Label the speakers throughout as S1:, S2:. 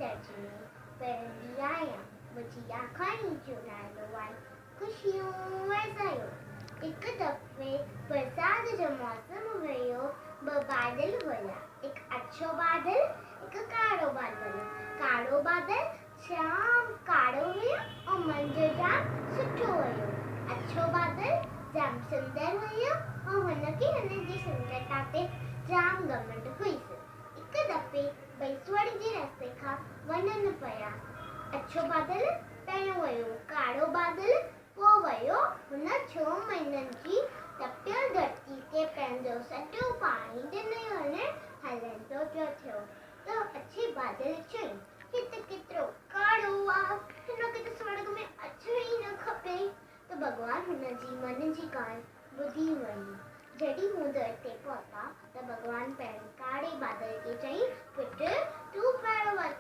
S1: درجي ۾ پڙهندي آهيان. منهنجي آکاڻي جو نالو آهي خوشيون ورسايو. هڪ دفعي برسات جو موسم هيو. ٻه بادل هيا. هڪ اڇو بادل، هڪ ڪارو بادل. ڪارو بادل جام ڪارو هيو ۽ منظر جام سٺو هيو. اڇو بادل جام سندر هيو ۽ هن کي هن جي سندرتا تي جام گهمنڊ هيس. هڪ دفعي ٻئي سوڙ جي رستي کان وڃن پيا. اڇو بادل پهريون ويو، ڪارو بادل پوء ويو. هن ڇهه مهينن جي تپيل ڌرتي تي پنهنجو سڄو پاڻي ڏنو. هن هلندو پيو ٿيو ته اڇي بادل چيائين، هي ته ڪيترو ڪاڙهو آ، هن کي ته سوڙڳ ۾ اچڻ ئي نه کپي. ته ڀڳوان هن جي من جي ڳالهه ٻڌي وئي. جڏهن هو در تي پهتا ته ڀڳوان پهرين ڪاڙهي بادل کي چيائين، پٽ تون پهريون اچ.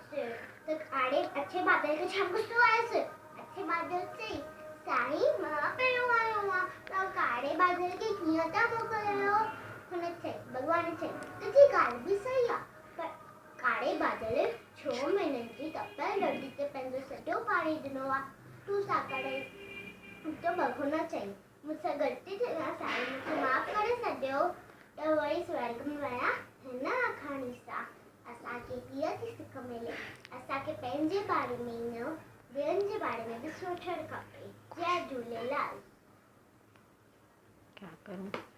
S1: ته ڪاڙهي اڇي بادل کي جام غصو آيس. اڇي بادل چيائين، سائين مان پهريون آيو آهيان، توهان ڪاڙهي بادل کي ڪيئن ٿا موڪليو؟ هن چيائين، ڀڳوان چيائين، تنهنجي ڳالهه به صحيح آ، پر ڪاري بادل ڇهه مهينن جي تپيل ڌرتي تي پنهنجو سڄو پاڻي ڏنو آ، تون ساڪڙ ته هن چيائين، مون سان غلطي ٿي وئي آ، سائين مون کي معاف ڪري ڇڏيو. ته وري سورڳ ۾ ويا. هن آکاڻي سان اسان کي هيء ٿي سک ملي، اسان کي پنهنجي باري ۾ ئي نه ٻين جي باري ۾ به سوچڻ کپي. جئي جهوليلال.
S2: ڪيا ڪرون.